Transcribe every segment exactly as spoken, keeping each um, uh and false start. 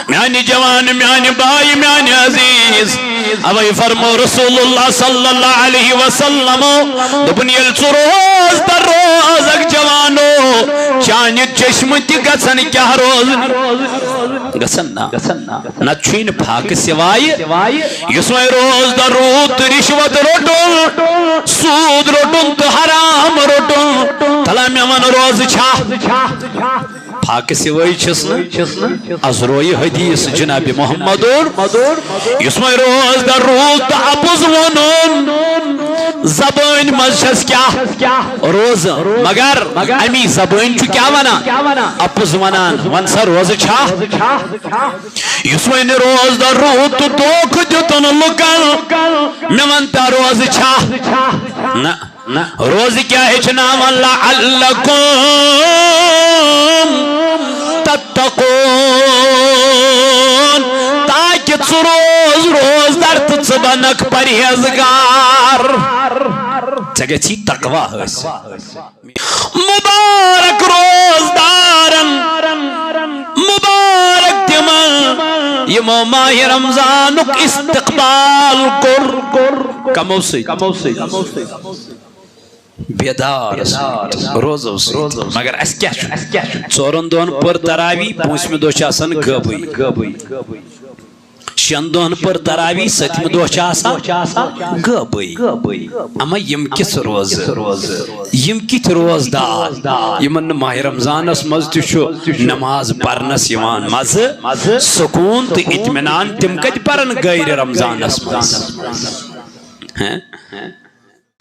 میانہِ جوان، میانہِ باے، میانہِ عزیز، اوے فرمو رسول اللہ صلی اللہ علیہ وسلم، دوٚپُن، ییٚلہِ ژٕ روزدر روزکھ جوانو، چانہِ چشمہٕ تہِ گژھن کیٛاہ روزنہِ؟ گژھن نا؟ نتہٕ چھُے نہٕ فاقہٕ سوایہِ۔ یُس وۄنۍ روزدر روٗد تہٕ رشوت روٚٹُن، سوٗد روٚٹُن تہٕ حرام روٚٹُن، تلا مےٚ وَن، روزٕ چھا؟ فاقہٕ سوٲے چھِس نہٕ۔ از رویہِ حدیث جناب محمد اور، یُس وۄنۍ روزدر روٗد تہٕ اپُز ووٚنُن، زبٲنۍ منٛز چھَس کیٛاہ؟ روزٕ۔ مگر امی زبٲنۍ چھُ کیٛاہ ونان؟ اپُز ونان۔ ون سا، روزٕ چھا؟ یُس وۄنۍ روزدر روٗد تہٕ دھوکہٕ دیُتُن لُکن، مےٚ ون تا، روزٕ چھا؟ نہ۔ روزٕ کیٛاہ ہیٚچھناوان؟ لعلکم تتقون، تاکہِ ژٕ روز روزدر تہٕ ژٕ بنکھ پرہیزگار۔ ژےٚ گژھی تقوی حٲصِل۔ مبارک روزدارن، مبارک تِمن یِمو ماہِ رمضانُک استقبال کوٚر۔ کمو سۭتۍ؟ بیدار ٲسۍ، روزو سۭتۍ۔ مگر اَسہِ کیٛاہ چھُ؟ ژورن دۄہن پٔر تراوی، پوٗنٛژمہِ دۄہ چھِ آسان غٲبٕے۔ شٮ۪ن دۄہن پٔر تراوی، سٔتمہِ دۄہ چھِ آسان غٲبٕے۔ اما یِم کِژھ روزٕ؟ یِم کِتھۍ روزدار؟ یِمن نہٕ ماہِ رمضانس منٛز تہِ چھُ نماز پرنس یِوان مزٕ، سکوٗن تہٕ اطمینان، تِم کتہِ پرن غٲرِ رمضانس منٛز؟ ہہ؟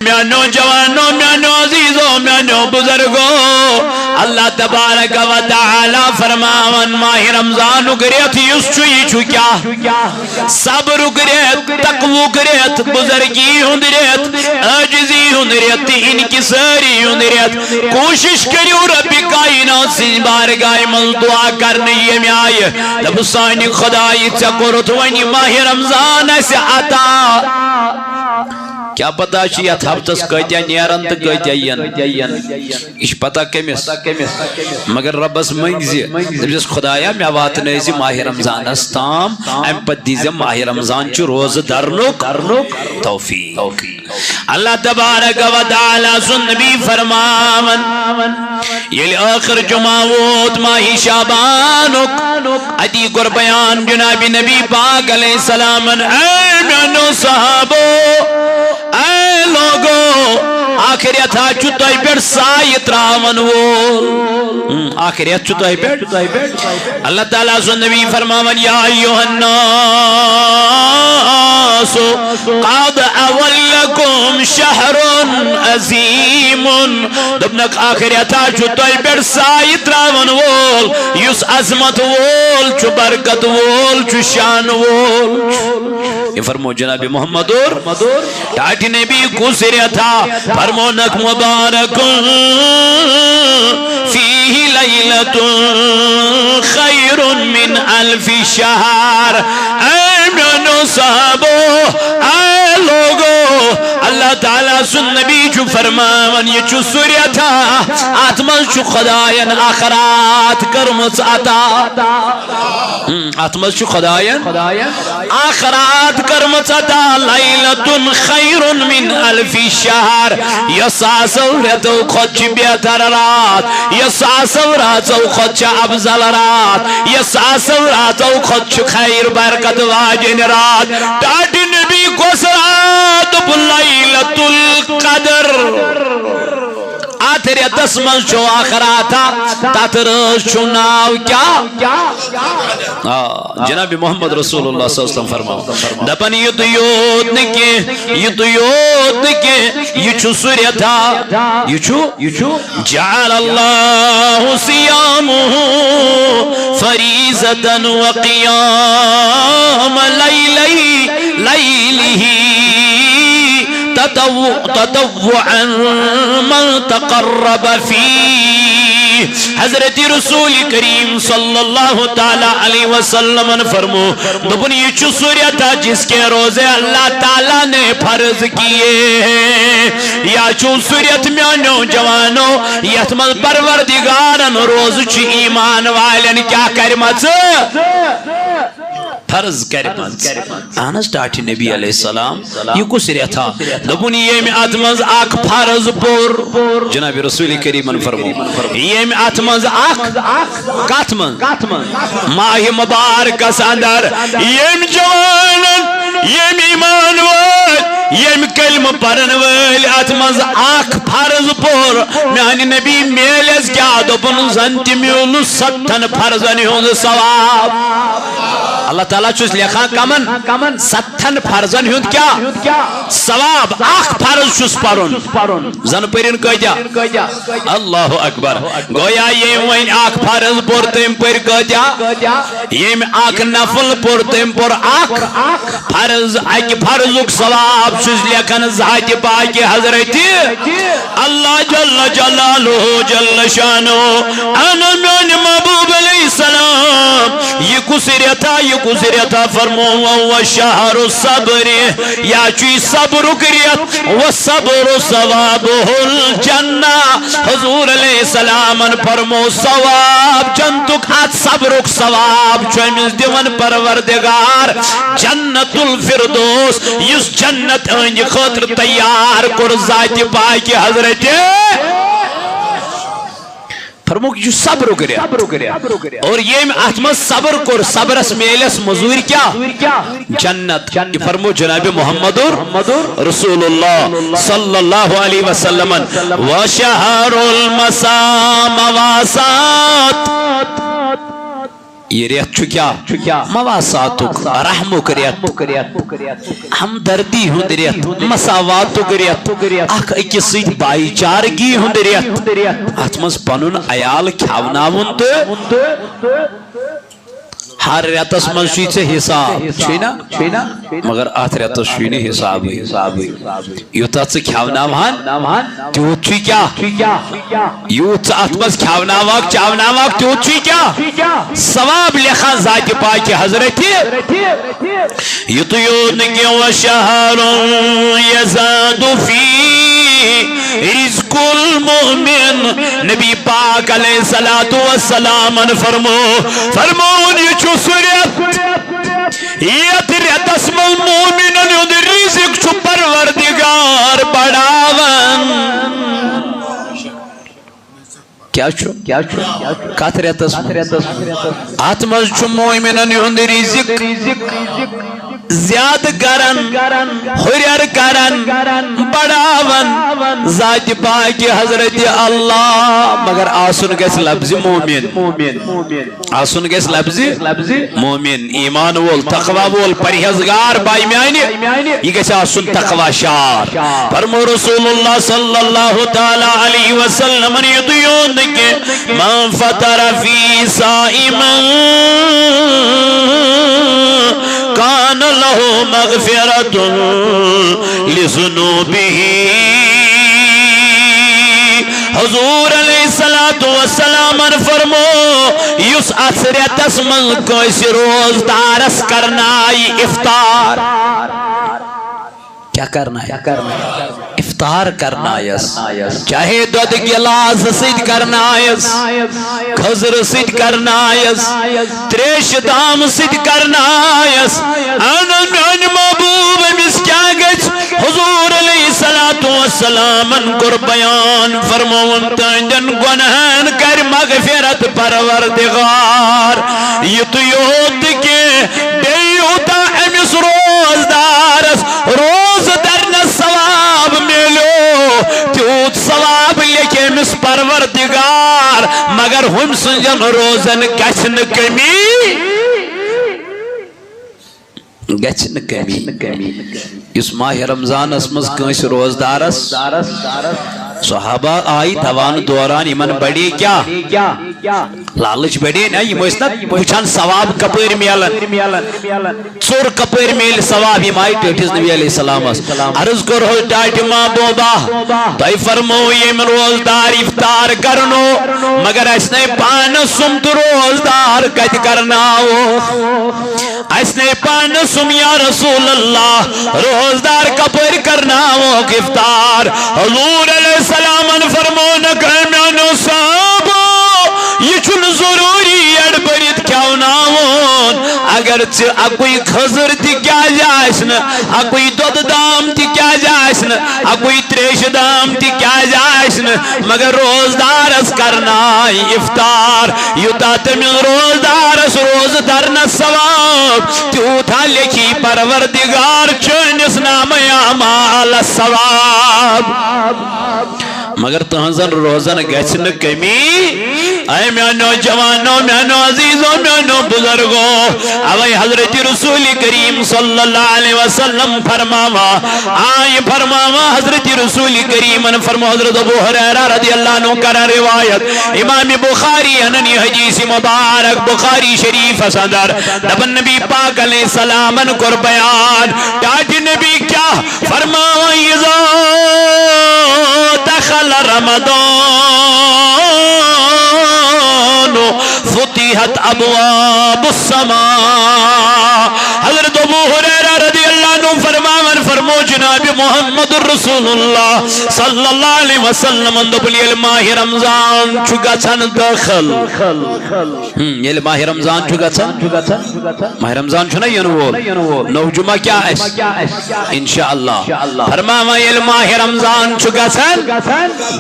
میانیو جوانو، میانیو عزیزو، میانیو بزرگو، اللہ تبارک و تعالیٰ فرماوان، ماہِ رمضانُک رٮ۪تھ یُس چھُ، یہِ چھُ کیٛاہ؟ صبرُک رٮ۪تھ، تقوُک رٮ۪تھ، بزرگی ہُنٛد رٮ۪تھ، عاجزی ہُنٛد رٮ۪تھ تہٕ انکساری ہُنٛد رٮ۪تھ۔ کوٗشِش کٔرِو ربِ کائنات سٕنٛزِ بارگاہہِ منٛز دعا کرنہٕ ییٚمہِ آیہِ، دَپُس، سانہِ خدایہِ، ژےٚ کوٚرُتھ وۄنۍ یہِ ماہِ رمضان اَسہِ عطا۔ کیٛاہ پتہ چھُ یتھ ہفتس کۭتیاہ نیرن تہٕ کۭتیاہ یِن۔ یہِ چھِ پتہ کٔمِس؟ مگر رۄبس منٛگزِ، دٔپزٮ۪س، خدایا، مےٚ واتنٲوزِ ماہِ رمضانس تام، امہِ پتہٕ دیٖزٮ۪م ماہِ رمضان چہِ روزٕ درنُک توفیق۔ اللہ تبارک و تعالیٰ سُنٛد نبی فرماوان، ییٚلہِ ٲخر جمعہ ووت ماہِ شعبانُک، اتی کوٚر بیان جناب نبی پاک علیہ السلامن، اے میانیو صحابو، اے لوگو، آخرت ہا چھُ تۄہہِ پٮ۪ٹھ سایہِ تراون وول۔ ہم، آخرت چھُ تۄہہِ پٮ۪ٹھ۔ اللہ تعالیٰ سُنٛد نبی فرماوان، یا ایھا الناس قد اظلکم شہر عظیم۔ دوٚپنکھ، آخرت ہا چھُ تۄہہِ پٮ۪ٹھ سایہِ تراون وول، یُس عظمت وول چھُ، برکت وول چھُ، شان وول چھُ۔ یہِ فرمو جناب محمد اور ٹاٹھۍ نبی کُس رٮ۪تھا؟ فرمونکھ، مبارک فیہ لیلۃ خیر من الف شہر۔ اے میانیو صحابو، اے لوگو، اللہ تعالیٰ سُنٛد نبی چھُ فرماوان، یہِ چھُ سُہ رٮ۪تھا، اتھ منٛز چھُ خداین اکھ راتھ کٔرمٕژ عطا۔ ہم، اتھ منٛز چھُ خداین اکھ راتھ کٔرمٕژ عطا، لیلۃ خیر من الف شہر، یۄس ساسو رٮ۪تو کھۄتہٕ چھِ بہتر راتھ، یۄس ساسو راتو کھۄتہٕ چھِ افضل راتھ، یۄس ساسو راتو کھۄتہٕ چھِ خیر برکت واجیٚنۍ راتھ۔ ٹاٹھۍ نبی کۄس راتھ؟ دوٚپُن، لیلۃ القدر۔ اتھ رٮ۪تس منٛز چھُ اکھ راتھا، تتھ رٲژ چھُ ناو کیٛاہ؟ آ، جناب محمد رسول اللہ صلی اللہ علیہ وسلم فرماوان، دپان، یُتُے یوت نہٕ کینٛہہ، یُتُے یوت نہٕ کینٛہہ، یہِ چھُ سُہ رٮ۪تھا، یہِ چھُ، یہِ چھُ، جعل اللہ صیامہ فریضة وقیام لیلہ، لیلہ تطو-، تطوعا من تقرب فیہ۔ حضرت رسول کریم صلی اللہ تعالیٰ علیہ وسلم فرمو، دوٚپُن، یہِ چھُ سُہ رٮ۪تھا جس کے روزے اللہ تعالیٰ نے فرض کیے ہیں۔ یا چھُ سُہ رٮ۪تھ میانیو جوانو، یتھ منٛز پروردگارن روزٕ چھِ ایمان والٮ۪ن کیٛاہ کرِمژٕ؟ فرض کرِ منٛز۔ اہن حظ، ٹاٹھہِ نبی علیہ السلام، یہِ کُس رٮ۪تھا؟ دوٚپُن، ییٚمہِ اتھ منٛز اکھ فرض پوٚر۔ جناب رسول کریمن فرمو، ییٚمہِ اتھ منٛز اکھ، کتھ منٛز؟ ماہِ مبارکس اندر ییٚمہِ جوانن، ییٚمہِ ایمان وٲلۍ، ییٚمہِ کلمہٕ پرن وٲلۍ اتھ منٛز اکھ فرض پوٚر، میانہِ نبی میلٮ۪س کیٛاہ؟ دوٚپُن، زن تہِ میوٗلُس ستتھن فرضن ہُنٛد ثواب۔ اللہ تعالیٰ چھُس لیکھان کمن؟ ستتھن فرضن ہُنٛد کیٛاہ؟ ثواب۔ اکھ فرض چھُس پرُن۔ زن پٔرِن کٲتیٛاہ؟ اللہ اکبر۔ گویا ییٚمۍ وۄنۍ اکھ فرض پوٚر، تٔمۍ پٔرۍ کٲتیٛاہ؟ ییٚمۍ اکھ نفل پوٚر، تٔمۍ پوٚر اکھ فرض۔ اکہِ فرضُک ثواب چھُس لیکھان ذاتِ پاکہِ حضرتِ اللہ جل جلالہ جل شانہ۔ اہن میانہِ محبوب علیہ السلام، یہِ کُس رٮ۪تھا، یہِ کُس رٮ۪تھا؟ فرمو، وَهُوَ شَهْرُ الصَّبْرِ، یا چھُ یہِ صبرُک رٮ۪تھ، وَالصَّبْرُ ثَوَابُهُ الْجَنَّةُ۔ حضور علیہ السلامن فرمو، ثواب جنتُک، اتھ صبرُک ثواب چھُ أمِس دِوان پروردگار جنت الفردوس، یُس جنت أہنٛدِ خٲطرٕ تیار کوٚر ذاتِ پاکہِ حضرتِ۔ فرمووُکھ، یہِ چھُ صبرُک رٮ۪تھ۔ اور ییٚمۍ اتھ منٛز صبر کوٚر، صبرس میلٮ۪س مٔزوٗرۍ کیٛاہ؟ جنت۔ یہِ فرمو جناب محمد رسول اللہ صلی اللہ علیہ وسلمن، وشہر المسا مواسات۔ یہِ رٮ۪تھ چھُ کیٛاہ؟ مواساتُک، رحمُک رٮ۪تھ، ہمدردی ہُنٛد رٮ۪تھ، مساواتُک رٮ۪تھ، اکھ أکِس سۭتۍ بھایی چارگی ہُنٛد رٮ۪تھ۔ اتھ منٛز پنُن عیال کھٮ۪وناوُن تہٕ ہر رٮ۪تس منٛز چھُے ژےٚ حساب، چھُے نا؟ مگر اتھ رٮ۪تس چھُے نہٕ حسابٕے۔ یوٗتاہ ژٕ کھٮ۪وناوہن، تیوٗت چھُے کیٛاہ؟ یوٗت ژٕ اتھ منٛز کھٮ۪وناوکھ، چاوناوکھ، تیوٗت چھُے کیٛاہ؟ ثواب لیکھان ذاتِ پاکہِ حضرتِ۔ یُتُے یوت نہٕ کینٛہہ، وشہر یزاد فی رزق المؤمن۔ نبی پاک علیہ الصلوۃ والسلامن فرمو، فرمووُن، یہِ چھُ سُہ رٮ۪تھ، یتھ رٮ۪تس منٛز مومنن ہُنٛد رزق چھُ پروردگار بڑاوان۔ کیٛاہ چھُ؟ کتھ رٮ۪تس منٛز؟ اتھ منٛز چھُ مومنن ہُنٛد رزق زیادٕ کران، ہُرٮ۪ر کران، بڑاوان ذاتِ پاکہِ حضرتِ اللہ۔ مگر آسُن گژھِ لفظِ مومن۔ آسُن گژھِ لفظِ مومن، ایمان وول، تقوی وول، پرہیزگار بھائی میانہِ۔ یہِ گژھِ آسُن تقوی شار۔ فرمو رسول اللہ صلی اللہ تعالیٰ علیہ وسلمن، یُتُے یوت نہٕ کینٛہہ، من فطر فی صائما کان لہ مغفرۃ لذنوبہ۔ حضور علیہ الصلوۃ والسلامن فرمو، یُس اتھ رٮ۪تس منٛز کٲنٛسہِ روزدارس کرنایہِ افطار، کیٛاہ کرنایہِ؟ افطار کرنایس، چاہے دۄدٕ گِلاسہٕ سۭتۍ کرنایس، کھٔزرٕ سۭتۍ کرنایس، تریشہِ دامہٕ سۭتۍ کرنایس۔ اہن میانہِ محبوب، أمِس کیٛاہ گژھِ؟ حضور علیہ الصلوۃ والسلامن کوٚر بیان، فرمووُن، تہنٛدٮ۪ن گۄنہن کرِ مغفرت پروردگار۔ یُتُے یوت نہٕ کینٛہہ، بیٚیہِ یوٗتاہ أمِس روزدارس روزٕ درنس ثواب میلیو، تیوٗت ثواب لیکھِ أمِس پروردگار، مگر ہُمۍ سٕنٛزن روزن گژھِ نہٕ کمی۔ گژھِ نہٕ کمی۔ یُس ماہِ رمضانس منٛز کٲنٛسہِ روزدارس، صحابہ آیہِ دوان دوران، یِمن بڑے کیٛاہ؟ لالچ بڑے نا، یِم ٲسۍ نا وٕچھان ثواب کپٲرۍ میلان۔ ژوٚر کپٲرۍ میلہِ ثواب؟ یِم آیہِ ٹٲٹھِس نبی علیہ السلامس۔ عرض کوٚر حض ٹاٹھہِ محبوبہ، تۄہہِ فرموو ییٚمۍ روزدار افطار کرنو، مگر اسہِ نے پانس سُم تہٕ روزدار کتہِ کرناوو؟ اسہِ نے پانس سُم یا رسول اللہ، روزدار کپٲرۍ کرناووکھ افطار؟ حضور علیہ السلامن فرموونکھ، اے میانیو صحابو، یہِ چھُنہٕ ضروٗری یڈ بٔرِتھ کھٮ۪وناوُن۔ اگر ژٕ اَکُے کھٔزٕر تہِ کیٛازِ آسہِ نہٕ، اَکُے دۄدٕ دام تہِ کیٛازِ آسہِ نہٕ، اَکُے تریشہِ دام تہِ کیٛازِ آسہِ نہٕ، مگر روزدارس کرناے افطار، یوٗتاہ تٔمِس روزدارس روزٕ درنس ثواب، تیوٗتاہ لیکھی پروردگار چٲنِس نامہ اعمالس ثواب۔ مگر تہنزن روزن گژھِ نہٕ کمی۔ اے میانیو جوانو، میانیو عزیزو، میانیو بزرگو، اوے حضرت رسول کریم صلی اللہ علیہ وسلم فرماوا، آئے فرماوا حضرت رسول کریمن فرمو، حضرت ابو ہریرہ رضی اللہ عنہ کرن روایت، امام بخاری انن یہ حدیث مبارک بخاری شریف اندر، دپن نبی پاک علیہ السلامن کور بیان، ٹاٹی نبی کیا فرماوان، اذا دخل رمضان فتحت ابواب السماء۔ حضرت ابو ہریرہ رضی اللہ عنہ فرماوان، فرمو جناب محمد رسول اللہ صلی اللہ علیہ وسلم، دوٚپُن، ییٚلہِ ماہِ رمضان چھُ گژھان دٲخل، ہم، ییٚلہِ ماہِ رمضان چھُ گژھان، ماہِ رمضان چھُنہ یِنہٕ وول۔ نوٚو جمعہ کیٛاہ آسہِ؟ انشاءاللہ۔ فرماوان، ییٚلہِ ماہِ رمضان چھُ گژھان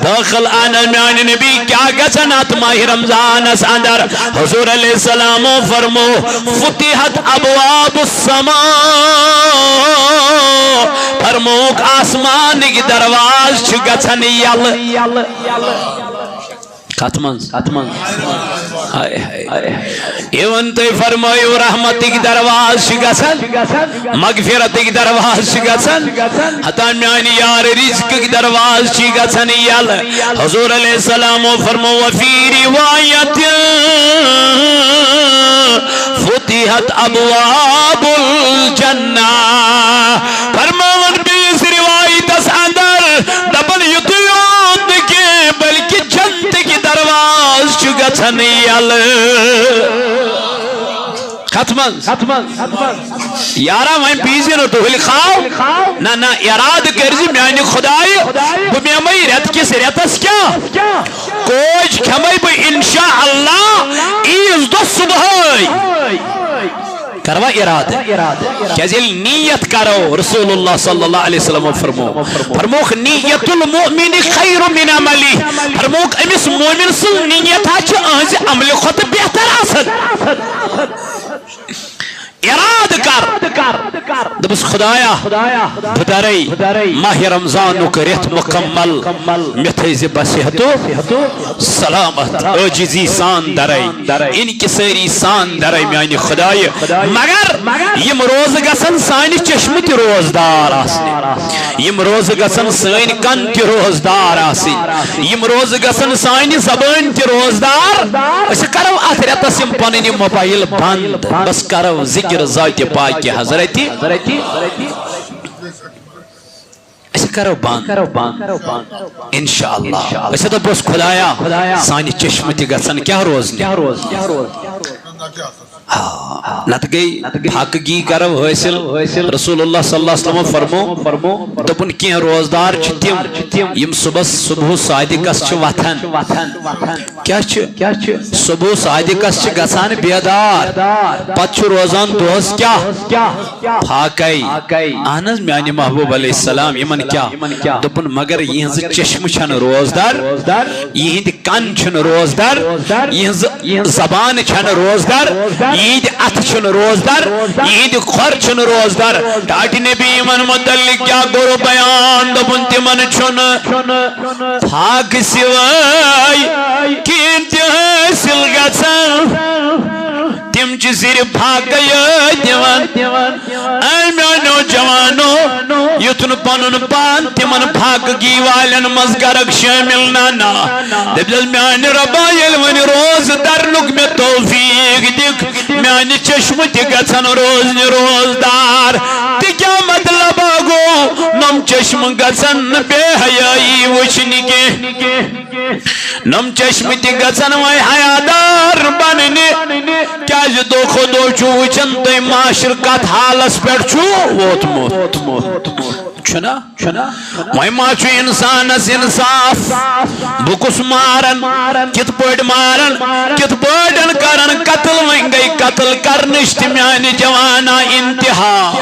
دٲخل، اہن میانہِ نبی، کیٛاہ گژھان اتھ ماہِ رمضانس اندر؟ حضور علیہ السلامو فرمو، فتحت ابواب السماء، فرموک آسمانٕکۍ دروازٕ چھِ گژھان یلہٕ۔ کتھ منٛز؟ کتھ منٛز؟ ہاے ہاے۔ یہِ وۄن تُہۍ فرمٲیِو، رحمتٕکۍ دروازٕ چھِ گژھان، مغفرتٕکۍ دروازٕ چھِ گژھان، حتیٰ میانہِ یار رزقٕکۍ دروازٕ چھِ گژھان یلہٕ۔ حضور علیہ السلامو فرمو، وفی روایت فتحت ابواب الجنہ۔ فرماوان بیٚیِس روایتس اندر، دپان یُتُے یوت نہٕ کینٛہہ، بلکہِ جنتٕکۍ دروازٕ چھِ گژھان یلہٕ۔ کتھ منٛز؟ یارا، وۄنۍ پیٖزِ نہٕ ٹُہلۍ خاو۔ نہ، نہ، ارادٕ کٔرزِ میانہِ خدایہِ، بہٕ بیٚہمے رٮ۪تہٕ کِس رٮ۪تس کیٛاہ؟ کوج کھٮ۪مے بہٕ انشاءاللہ عیٖذ دۄہ صبحٲے۔ کروا ارادٕ؟ کیازِ ییٚلہِ نیت کرو، رسول اللہ صلی اللہ علیہ وسلم فرمو، فرموکھ، نیت المؤمن خیر من عملی۔ فرموکھ، أمِس مومن سٕنٛز نیت ہا چھِ أہنٛزِ عملہِ کھۄتہٕ بہتر آسان۔ ارادٕ کر۔ دوٚپُس، خدایا، بہٕ درے ماہِ رمضانُک رٮ۪تھ مکمل، مےٚ تھٲیزِ بصحت و سلامت، عٲجزی سان درے، انکسٲری سان درے میانہِ خدایہِ۔ مگر یِم روزٕ گژھن سانہِ چشمہٕ تہِ روزدار آسنہِ، یِم روزٕ گژھن سٲنۍ کن تہِ روزدار آسٕنۍ، یِم روزٕ گژھن سانہِ زبٲنۍ تہِ روزدار۔ أسۍ کرو اتھ رٮ۪تس یِم پنٕنۍ یِم موبایل بند، بس کرو ذکر ذاتِ پاکِ حضرتِ۔ أسۍ کرو بند۔ انشاءاللہ۔ أسۍ دپوس، خدایا، سانہِ چشمہٕ تہِ گژھن کیٛاہ روزنہِ؟ آ، نتہٕ گٔے حق گی کرو حٲصِل۔ رسول اللہ صلی اللہ علیہ وسلم فرمو، دوٚپُن، کینٛہہ روزدار چھِ تِم، یِم صبحس، صبح صادقس چھِ وۄتھان۔ کیٛاہ چھِ؟ صبح صادقس چھِ گژھان بیدار، پتہٕ چھُ روزان دۄہس کیٛاہ؟ فاقے۔ اہن حظ، میانہِ محبوب علیہ السلام، یِمن کیٛاہ؟ دوٚپُن، مگر یِہنٛزٕ چشمہٕ چھنہٕ روزدار، یِہنٛدِ کن چھِنہٕ روزدار، یِہنٛز زبان چھنہٕ روزدار، یِہنٛدِ اتھٕ چھِنہٕ روزدار، یِہنٛدِ کھۄر چھِنہٕ روزدار۔ ٹاٹھۍ نبی یِمن متعلق کیٛاہ کوٚر بیان؟ دوٚپُن، تِمن چھُنہٕ پھاکہٕ سوٲے کِہیٖنۍ تہِ حٲصِل گژھان۔ تِم چھِ صرف پھاکہٕ یٲتۍ دِوان۔ اے میانیو جوانو، یُتھ نہٕ پنُن پان تِمن پھاکہٕ گی والٮ۪ن منٛز گرک شٲمِل نہ، نہ۔ دٔپۍزٮ۪س، میانہِ رۄبا، ییٚلہِ وۄنۍ روزٕ درنُک مےٚ توفیٖق دِکھ، میانہِ چشمہٕ تہِ گژھن روزنہِ روزدار۔ تہِ کیٛاہ مطلب گوٚو؟ نۄم چشمہٕ گژھن نہٕ بے حیٲیی وٕچھنہِ کینٛہہ۔ نۄم چشمہٕ تہِ گژھن وۄنۍ حیادار بننہِ، کیازِ دۄہ کھۄتہٕ دۄہ چھُو وٕچھان تُہۍ معاشرٕ کتھ حالس پٮ۪ٹھ چھُ ووتمُت۔ چھُنا؟ چھُنا؟ وۄنۍ ما چھُ اِنسانَس اِنصاف؟ بہٕ کُس مارن؟ کِتھ پٲٹھۍ مارن؟ کِتھ پٲٹھۍ کرن قتل؟ وۄنۍ گٔے قتل کرنٕچ تہِ میانہِ جوانا انتہا۔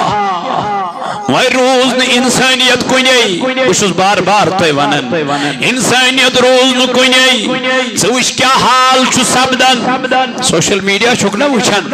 وۄنۍ روٗز نہٕ اِنسٲنیت کُنے۔ بہٕ چھُس بار بار تۄہہِ وَنان، اِنسٲنیت روٗز نہٕ کُنے۔ ژٕ وٕچھ کیٛاہ حال چھُ سپدان۔ سوشل میڈیا چھُکھ نہ وٕچھان؟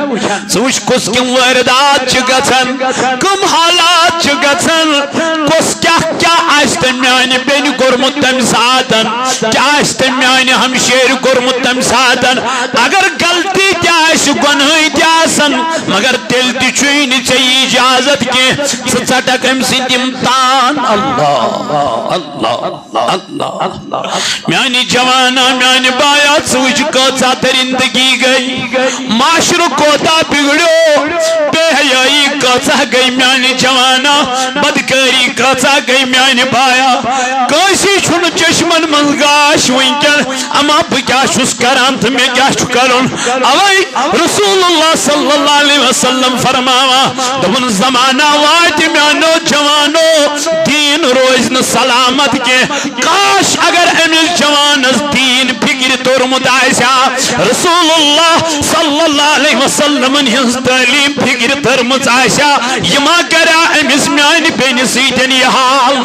ژٕ وٕچھ کُس کِم وٲردات چھِ گژھان، کٕم حالات چھِ گژھان، کُس کیٛاہ کیٛاہ آسہِ تٔمۍ میانہِ بیٚنہِ کوٚرمُت تَمہِ ساتن، کیٛاہ آسہِ تٔمۍ میانہِ ہمشیرِ کوٚرمُت تَمہِ ساتن۔ اگر غلطی تہِ آسہِ، گۄنہٕے تہِ آسن، مگر تیٚلہِ تہِ چھُے نہٕ ژےٚ یہِ اجازت کینٛہہ ژٕ ژٹکھ أمۍ سٕنٛدۍ یِم تان۔ اللہ، اللہ، اللہ۔ میانہِ جوانا، میانہِ بایا، ژٕ وٕچھ کۭژاہ درندگی گٔے، معاشرٕ کوتاہ بِگڑیو، بے حیٲیی کۭژاہ گٔے میانہِ جوانا، بدکٲری کۭژاہ گٔے میانہِ بایا۔ کٲنٛسی چھُنہٕ چشمن منٛز گاش وٕنکیٚن، اما بہٕ کیٛاہ چھُس کران تہٕ مےٚ کیٛاہ چھُ کرُن؟ اوے رسول اللہ صلی اللہ علیہ وسلم فرماوان، دوٚپُن، زمانہ واتہِ میانیو جوانو، دین روزِ نہٕ سلامت کینٛہہ۔ کاش اگر أمِس جوانس دین فکرِ توٚرمُت آسہِ ہا، رسول اللہ صلی اللہ علیہ وسلمن ہٕنٛز تعلیٖم فکرِ تٔرمٕژ آسہِ ہا، یہِ ما کرِ ہا أمِس میانہِ بیٚنہِ سۭتۍ یہِ حال؟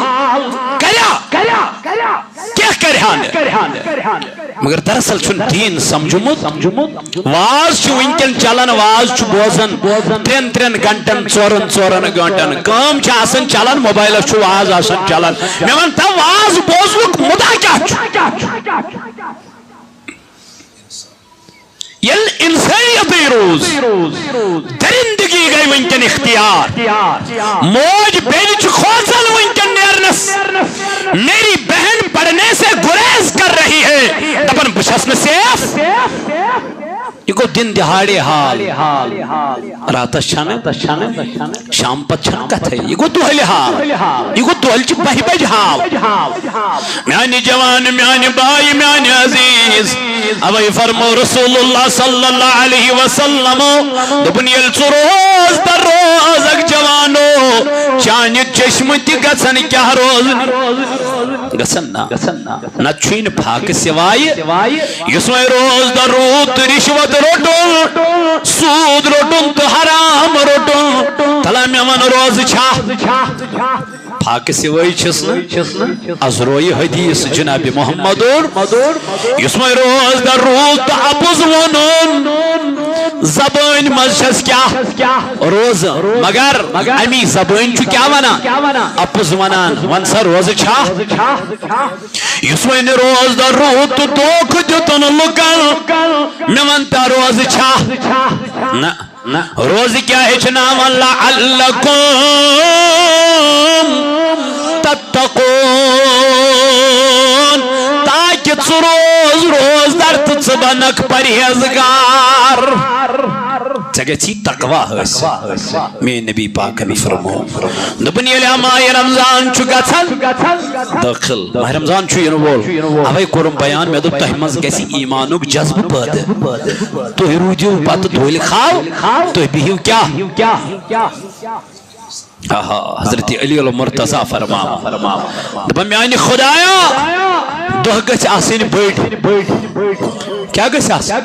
کرِ ہا؟ کیٛاہ کرِ ہا نہٕ؟ مگر دراصل چھُنہٕ دین سمجھمُت۔ واز چھُ وٕنکیٚن چلان، واز چھُ بوزان ترٛٮ۪ن ترٛٮ۪ن گھنٹن، ژورن ژورن گھنٹن۔ کٲم چھِ آسان چلان، موبایلس چھُ واز آسان چلان۔ مےٚ وَن تہٕ، واز بوزنُک مُدعا کیٛاہ چھُ؟ ییٚلہِ اِنسٲنیتٕے روٗز، درندگی گٔے وٕنکیٚن اختیار۔ موج بیٚنہِ چھِ کھوژان وٕنکیٚن نیرنس۔ میری بہن پڑھنے سے گریز کر رہی ہے۔ دپان، بہٕ چھَس نہٕ safe۔ یہِ گوٚو دِن دِہاڑے حال۔ راتس چھنہٕ، شام پتہٕ چھنہٕ کتھے۔ یہِ گوٚو دۄہلہِ حال۔ یہِ گوٚو دۄہلہِ چہِ بہہِ بجہِ حال۔ میانہِ جوان، میانہِ باے، میانہِ عزیز، اوے فرمو رسول اللہ صلی اللہ علیہ وسلم، دوٚپُن، ییٚلہِ ژٕ روز در روزکھ جوانو، چانہِ چشمہٕ تہِ گژھن کیٛاہ روزنہِ؟ گژھن نا؟ نتہٕ چھُے نہٕ فاقہٕ سوایہِ۔ یُس وۄنۍ روز در روٗد تہٕ رِشوت روٚٹُن، سوٗد روٚٹُن تہٕ حرام روٚٹُن، تلا مےٚ وَن، روزٕ چھا؟ فاقہٕ سوٲے چھِس نہٕ۔ از رویہِ حدیث جناب محمد اور، یُس وۄنۍ روز در روٗد تہٕ اَپُز ووٚنُن، زبٲنۍ منٛز چھَس کیٛاہ؟ روزٕ۔ مگر اَمی زبٲنۍ چھُ کیٛاہ وَنان؟ اَپُز وَنان۔ وَن سا، روزٕ چھا؟ یُس وۄنۍ روز در روٗد تہٕ دھوکہٕ دیُتُن لُکن، مےٚ وَن تا، روزٕ چھا؟ نہ۔ روزٕ کیٛاہ ہیٚچھناوان؟ لعلکم تتقون، تاکہِ ژٕ روز روزدار تہٕ ژٕ بنکھ پرہیزگار۔ ژےٚ گژھی تقوی حٲصِل۔ میٲنۍ نبی پاکن فرمو، دوٚپُن، ییٚلہِ ماہِ رمضان چھُ گژھان دٲخل، ماہِ رمضان چھُ یِنہٕ وول، اوے کوٚرُم بیان، مےٚ دوٚپ، تۄہہِ منٛز گژھِ ایمانُک جذبہٕ پٲدٕ۔ تُہۍ روٗدِو پتہٕ دۄہلہِ خال، تُہۍ بِہِو کیٛاہ؟ آہا، حضرت علی المرتضیٰ فرماوان، دپان، میانہِ خدایا، دۄہ گژھِ آسٕنۍ بٔڑۍ۔ کیٛاہ گژھِ آسُن؟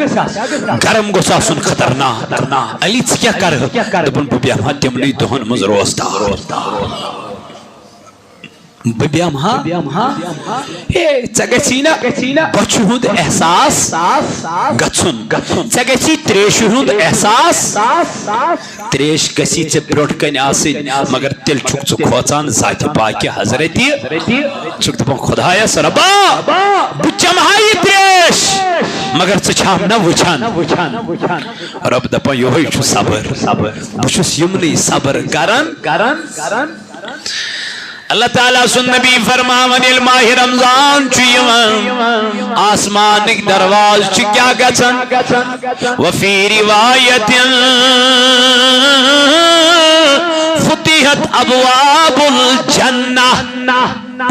گرم گوٚژھ آسُن خطرناک۔ علی، ژٕ کیٛاہ کرٕ؟ دوٚپُن، بہٕ بیٚہمہٕ ہا تِمنٕے دۄہن منٛز روزدار۔ بہٕ بیٚہمہٕ ہا؟ ہے، ژےٚ گژھی نہ بۄچھِ ہُنٛد احساس گژھُن۔ ژےٚ گژھی تریشہِ ہُنٛد احساس۔ تریش گژھی ژےٚ برونٛٹھ کنہِ آسٕنۍ، مگر تیٚلہِ چھُکھ ژٕ کھوژان ذاتِ پاکہِ حضرتِ۔ ژٕ چھُکھ دپان، خدایس ربا، بہٕ چمہٕ ہا یہِ تریش، مگر ژٕ چھام نہ وٕچھان۔ رب دپان، یِہوٚے چھُ صبر۔ بہٕ چھُس یِمنٕے صبر کران۔ اللہ تعالیٰ سُنٛد نبی فرماوان، ییٚلہِ ماہِ رمضان چھُ یِوان، آسمانٕکۍ دروازٕ چھِ کیٛاہ گژھان؟ وفی روایت فتحت ابواب الجنہ۔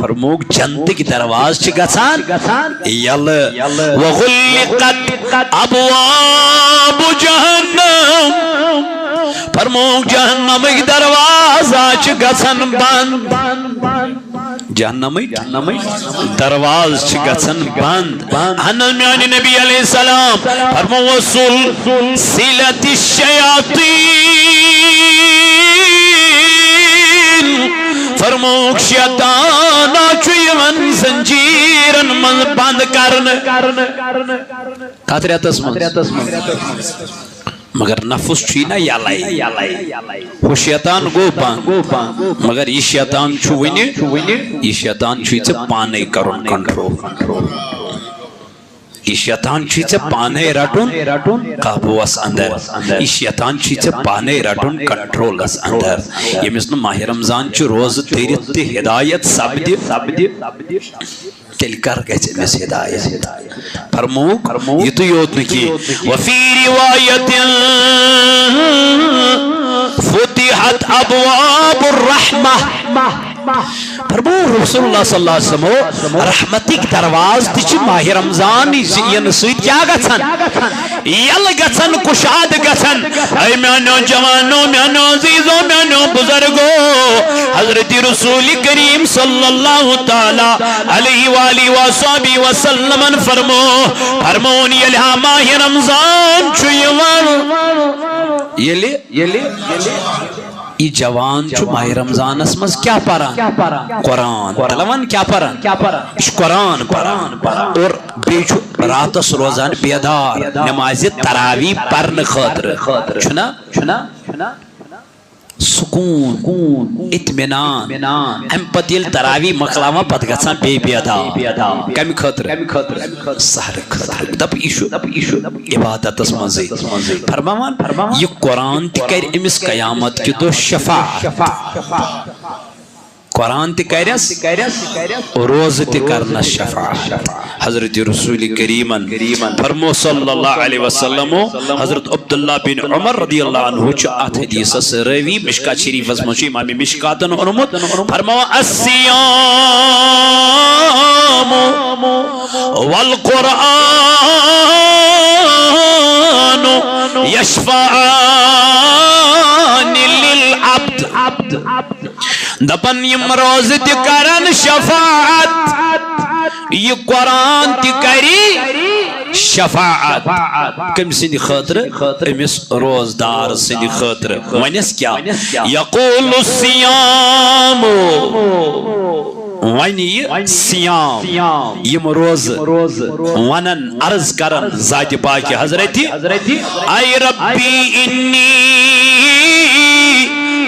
فرموک، جنتٕکۍ دروازٕ چھِ گژھان یلہٕ۔ وغلقت ابواب جہنم۔ فرمووُکھ، جہنمٕکۍ دروازٕ چھِ گژھان بنٛد۔ جہنمٕکۍ دروازٕ چھِ گژھان بنٛد۔ اہن حظ، میانہِ نبی علیہ السلام فرموو، سلسلة الشیاطین، فرمووُکھ، شیطان چھُ یِوان زنجیرن منٛز بنٛد کرنہٕ۔ کتھ رٮ۪تس منٛز؟ مگر نفس چھُے نا یلے۔ ہُہ شیطان گوٚو بنٛد، مگر یہِ شیطان چھُ وُنہِ، یہِ شیطان چھُے ژےٚ پانے کرُن کنٹرول۔ یہِ شیطان چھُے ژےٚ پانے رٹُن قابوٗوس اندر۔ یہِ شیطان چھُے ژےٚ پانے رٹُن کنٹرولس اندر۔ ییٚمِس نہٕ ماہِ رمضان چہِ روزٕ دٔرِتھ تہِ ہدایت سپدِ، تیٚلہِ کر گژھِ أمِس ہدایت؟ فرمووُکھ، یِتُے یوت نہٕ کینٛہہ، وفی روایت فتحت ابواب الرحمہ۔ فرموو رسول اللہ صلی اللہ علیہ وسلم، رحمتٕکۍ دروازٕ تہِ چھِ ماہِ رمضان یِنہٕ سۭتۍ کیٛاہ گژھان؟ یلہٕ گژھن، کشاد گژھن۔ اے میانیو جوانو، میانیو عزیزو، میانیو بزرگو، حضرت رسول کریم صلی اللہ تعالی علیہ وآلہ وصحبہ وسلمن فرمو، فرمون، ییٚلہِ ہا ماہِ رمضان چھُ یِوان، ییٚلہِ، ییٚلہِ یہِ جوان چھُ ماہِ رمضانس منٛز کیٛاہ پران؟ قرآن۔ تلوان کیٛاہ پران؟ یہِ چھُ قرآن پران۔ اور بیٚیہِ چھُ راتس روزان بیدار نمازِ تراویح پرنہٕ خٲطرٕ۔ چھُنا؟ سکوٗن، اطمینان۔ امہِ پتہٕ ییٚلہِ تراویح مۄکلاوان، پتہٕ گژھان بیٚیہِ بیدار۔ کمہِ خٲطرٕ؟ سحرٕ خٲطرٕ۔ دپ، یہِ چھُ عبادتس منٛزٕے۔ فرماوان، یہِ قرآن تہِ کرِ أمِس قیامت کہِ دۄہ شفاعت۔ قرآن تہِ کرس، روزٕ تہِ کرنس شفاعت۔ حضرت رسول کریمن فرمو صلی اللہ علیہ وسلم، حضرت عبداللہ بن عمر رضی اللہ عنہ چھُ اتھ حدیثس راوی، مشکات شریفس منٛز چھُ امام مشکاتن اونمُت۔ فرماوان، الصیام والقرآن یشفعان للعبد۔ دپان، یِم روزٕ تہِ کرن شفاعت، یہِ قرآن تہِ کری شفاعت۔ کٔمۍ سٕنٛدِ خٲطرٕ؟ أمِس روزدار سٕنٛدِ خٲطرٕ۔ ونٮ۪س کیٛاہ؟ یقول الصیام، ونہِ یہِ صیام، یِم روزٕ ونن، عرض کرن ذاتِ پاکِ حضرتِ، اے ربی انی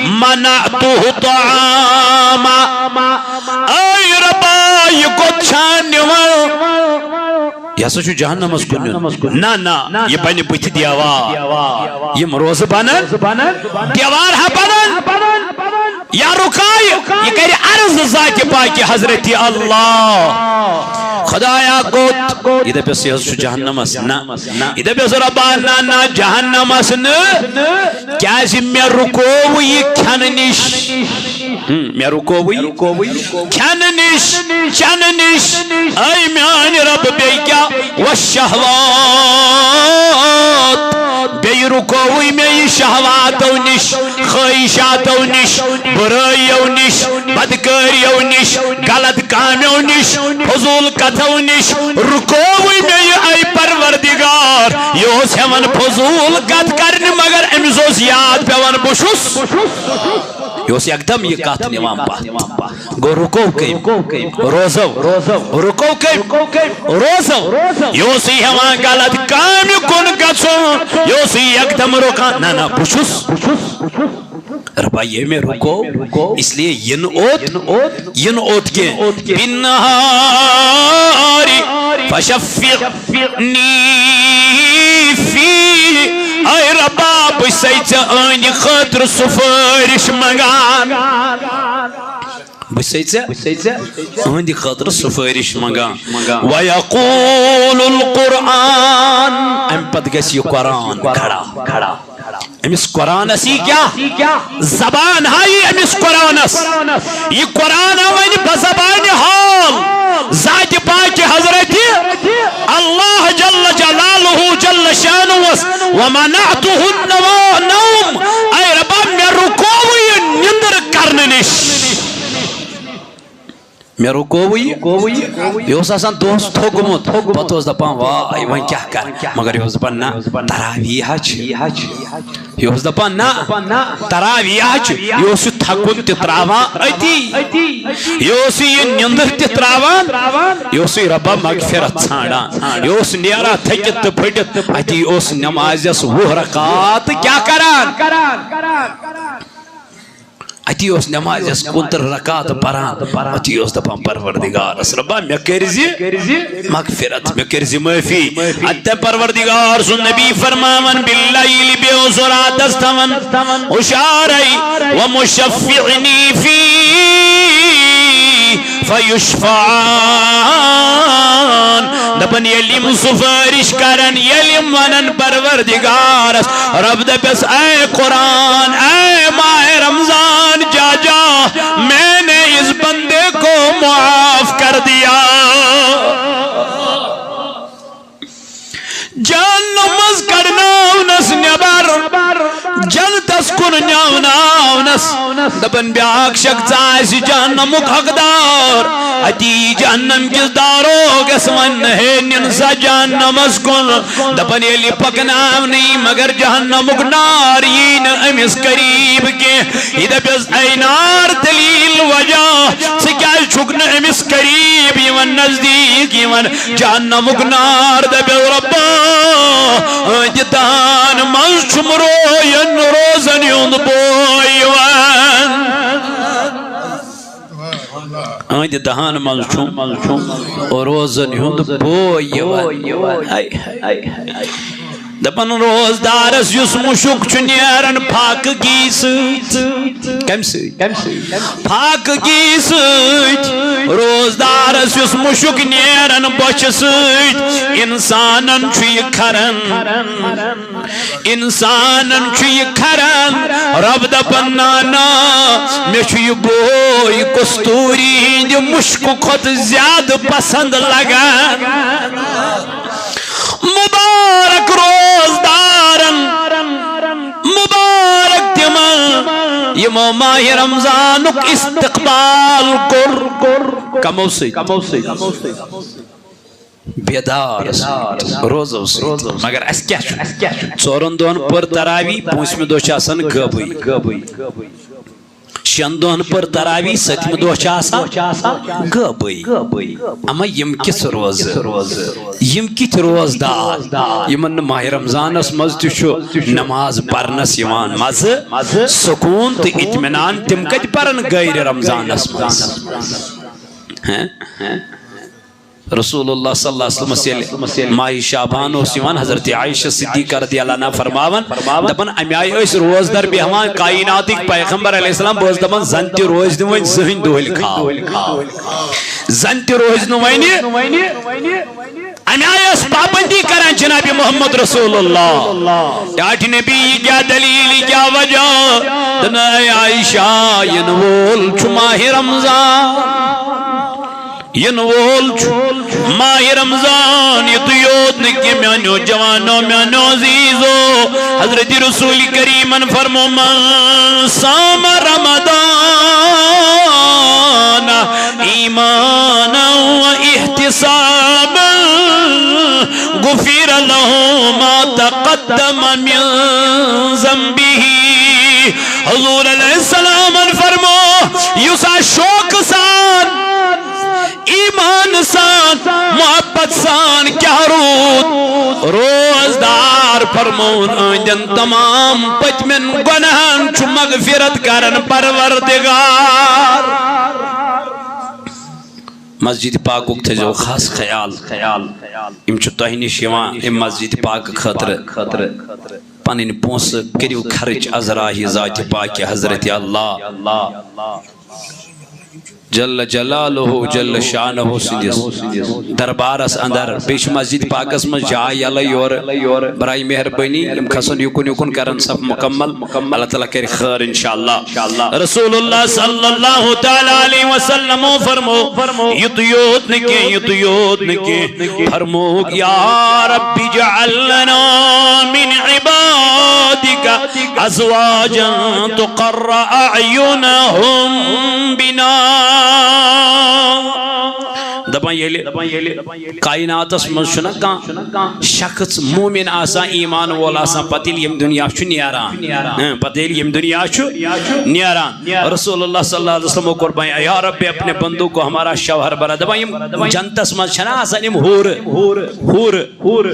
منعتہ طعاما۔ اے ربا، یہِ کوٚت چھا نِوان؟ یہِ ہسا چھُ جہنمس کُن نیُن۔ نہ، نہ، یہِ بنہِ بٕتھِ دیوار۔ یِم روزٕ بنن، دیوار ہا بنن۔ یا رُکایہِ، یہِ کرِ عرض ذاتِ پاکِ حضرتِ اللہ۔ خدایا کوٚت؟ یہِ دپٮ۪س، یہِ حظ چھُ جہنمس۔ نہ۔ یہِ دپٮ۪س، رۄبا، نہ، نہ، جہنمس نہٕ۔ کیازِ مےٚ رُکوو یہِ کھٮ۪نہٕ نِش۔ ہم، مےٚ رُکووٕے کھٮ۪نہٕ نِش، چٮ۪نہٕ نِش۔ اے میانہِ رب، بیٚیہِ کیٛاہ؟ والشہوات۔ بیٚیہِ رُکووٕے مےٚ یہِ شہواتو نِش، خٲہِشاتو نِش، بُرٲیو نِش، بدکٲریو نِش، غلط کامیو نِش، فضوٗل کتھو نِش۔ رُکووٕے مےٚ یہِ، اے پروردگار۔ یہِ اوس ہٮ۪وان فضوٗل کتھ کرنہِ، مگر أمِس اوس یاد پٮ۪وان، بہٕ چھُس۔ یہِ اوس یکدم یہِ کتھ نِوان پتھ۔ گوٚو رُکو کٔمۍ؟ روزو۔ رُکو کٔمۍ؟ روزو۔ یہِ اوس یہِ ہٮ۪وان غلط کامہِ کُن گژھُن۔ یہِ اوس یہِ یکدم رُکان۔ نہ، نہ، بہٕ چھُس۔ رۄبا، ییٚمہِ رُکو، اس لیے یِنہٕ اوت، یِنہٕ اوت کینٛہہ۔ بالنہار فشفع نی فی۔ اے رۄبا، بہٕ چھسے ژےٚ أہنٛدِ خٲطرٕ سُفٲرِش منٛگان۔ بہٕ چھسے ژےٚ أہنٛدِ خٲطرٕ سُفٲرِش منٛگان۔ ویقول القرآن۔ امہِ پتہٕ گژھِ یہِ قرآن کھڑا۔ أمِس قرآنس یی کیٛاہ؟ زبان ہا یی أمِس قرآنس۔ یہِ قرآن ہا وَنہِ بزبانِ حال ذاتِ پاکِ حضرتِ اللہ جل جلالہ جل شانہس، ومنعتہ النوم۔ اے رب، مےٚ رُکووُ یہِ۔ یہِ اوس آسان دۄہس تھوٚکمُت۔ پتہٕ اوس دپان، واے، وۄنۍ کیٛاہ کرٕ؟ مگر یہِ اوس دپان، نہ، تراویح چھِ۔ یہِ اوس دپان، نہ، تراویح چھِ۔ یہِ اوس یہِ تھکُن تہِ تراوان أتی۔ یہِ اوس یہِ نِندٕر تہِ تراوان۔ یہِ اوس یہِ رۄبہ مغفرت ژھانڈان۔ یہِ اوس نیران تھٔکِتھ تہٕ پھٔٹِتھ۔ اتی اوس نمازس وُہ رکعت کیٛاہ کران؟ اتی اوس نمازس کُنترٕہ رکعت پران، اتی اوس دپان، پروردگارس، رۄبا، مےٚ کٔرۍ زِ مغفرت، مےٚ کٔرۍ زِ معٲفی۔ اتہِ پروردگار سُنٛد نبی فرماوان، باللیل، بیٚیہِ اوس سُہ راتس تھاوان ہُشارے، ومشفعنی فی فیشفعان۔ دپان، ییٚلہِ یِم سفٲرِش کرن، ییٚلہِ یِم ونن پروردگارس، رب دپس، اے قرآن، اے ماہ رمضان، جا جا، میں نے اس بندے کو معاف کر دیا۔ جہنم منٛز کڑناونس نٮ۪بر، جنتس کُن نیوناونس۔ دپان، بیاکھ شخص آسہِ جہنمُک حقدار۔ اتی جہنم کِس داروغس ونہِ، ہے، نِن سا جہنمس کُن۔ دپان، ییٚلہِ پکناونہٕ یی، مگر جہنمُک نار یی نہٕ أمِس قریب کینٛہہ۔ یہِ دپٮ۪س، اے نار، دلیل وجہ، ژٕ کیازِ چھُکھ نہٕ أمِس قریب یِوان، نزدیٖک یِوان؟ جہنمُک نار دپٮ۪س، رۄبا، أہنٛدِ دہن منٛز چھُم روین روزن ہُنٛد بو یِوان۔ أہنٛدِ دہن منٛز چھُم روزن ہُنٛد بو یِوان۔ ہاے، ہاے، ہاے۔ دپان، روزدارس یُس مُشُک چھُ نیران فاقگی سۭتۍ۔ کمہِ سۭتۍ؟ فاقگی سۭتۍ۔ روزدارس یُس مُشُک نیران بۄچھِ سۭتۍ، انسانن چھُ یہِ کھران۔ انسانن چھُ یہِ کھران۔ رب دپان، نا، نا، مےٚ چھُ یہِ بوے کستوری ہٕنٛدِ مُشکہٕ کھۄتہٕ زیادٕ پسند لگان۔ مبارک روزدارن، مبارک تِمن، یِمو ماہِ رمضانُک استقبال کوٚر۔ کمو سۭتۍ؟ بیدار سۭتۍ، روزو سۭتۍ۔ مگر اسہِ کیٛاہ چھُ؟ ژورن دۄہن پٔر تراوی، پوٗنٛژمہِ دۄہ چھِ آسان غٲبٕے۔ شٮ۪ن دۄہن پٔر تراوی، ستمہِ دۄہ چھِ آسان غٲبٕے۔ اما یِم کِژھ روزٕ؟ یِم کِتھۍ روزدار؟ یِمن نہٕ ماہِ رمضانس منٛز تہِ چھُ نماز پرنس یِوان مزٕ، سکوٗن تہٕ اطمینان، تِم کتہِ پرن غٲرِ رمضانس منٛز؟ ہہ؟ رسول اللہ صلی اللہ علیہ وسلمس ییٚلہِ ماہِ شعبان اوس یِوان، حضرت عائشہ صدیقہ رضی اللہ عنہا فرماوان، دپان، امہِ آیہِ ٲسۍ روزدار بیٚہوان کائناتٕکۍ پیغمبر علیہ السلام۔ بہٕ اوسُس دپان، زن تہِ روزِ نہٕ وۄنۍ زٕہٕنۍ دۄہلہِ کھاو، زن تہِ روزِ نہٕ وۄنۍ۔ امہِ آیہِ ٲس پابندی کران جناب محمد رسول اللہ۔ ٹاٹھۍ نبی، یہِ کیٛاہ دلیل، یہِ کیٛاہ وجہ؟ دپان، اے عائشہ، یِنہٕ وول چھُ ماہِ رمضان۔ یِنہٕ وول چھُ ماہِ رمضان، یُتُے یوت نہٕ کینٛہہ، میانیو جوانو، میانیو عزیزو، حضرت رسول کریمن فرمو، من صام رمضان ایمانا و احتسابا غفر له ما تقدم من ذنبه۔ حضور علیہ السلام فرمو، یُس آ شوق سان، ایمان سان، محبت سان کیا رود؟ روزدار فرمون، اہندین تمام پتمن گناہن چھ مغفرت کرن پروردگار۔ مسجد پاکُک تھٲیزیو خاص خیال۔ یِم چھِ تۄہہِ نِش یِوان اَمہِ مسجد پاکہٕ خٲطرٕ۔ پنٕنۍ پونٛسہٕ کٔرِو خرٕچ از راہِ ذاتِ پاکہِ حضرت اللہ جل جلالہ جل شانہ سٕنٛدِس دربارس اندر۔ بیٚیہِ چھِ مسجد پاکس منٛز جاے یَلہٕ یورٕ۔ برائے مہربٲنی، یِم کھسن یُکُن یُکُن، کرن صف مکمل۔ اللہ تعالیٰ کرِ خٲر انشاءاللہ۔ رسول اللہ صلی اللہ تعالیٰ علیہ وسلم فرمو، یُتُے یوت نہٕ کینٛہہ، یُتُے یوت نہٕ کینٛہہ، فرمووُکھ، یا رب اجعل لنا من عبادتک عبادك أزواجا تقر أعينهم بنا۔ دپان ییٚلہِ کائناتس منٛز چھُنہ کانٛہہ شخص مومن آسان، ایمان وول آسان، پتہٕ ییٚلہِ ییٚمہِ دُنیا چھُ نیران، ہاں، پتہٕ ییٚلہِ ییٚمہِ دُنیا چھُ نیران، رسول اللہ صلی اللہ علیہ وسلم کوٚر بیان، یا رب اپنے بندو کو ہمارا شوہر بنا۔ دپان یِم جنتس منٛز چھنہ آسان یِم حورٕ، حورٕ، حورٕ،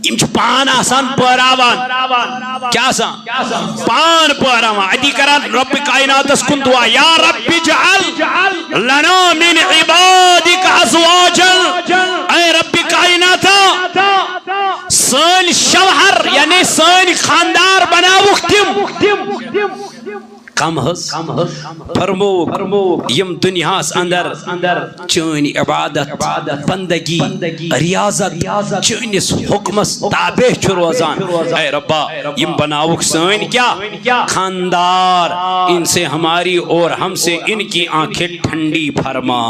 یِم چھِ پان آسان پٲراوان۔ کیٛاہ آسان؟ پان پٲراوان۔ اتی کران رب کائناتس کُن دعا، یا رب اجعل لنا من عبادك ازواجا، اے رب کائناتا، سٲنۍ شوہر یعنی سٲنۍ خاندار بناوُکھ تِم۔ کم حظ فرمووُکھ، یِم دُنیاہَس اندر چٲنۍ عبادت، بندگی، ریاضت، چٲنِس حُکمَس تابع چھُ روزان۔ اے ربا، یِم بناوُکھ سٲنۍ کیٛاہ؟ خاندار۔ ان سے ہماری اور ہم سے ان کی آنکھیں ٹھنڈی فرما۔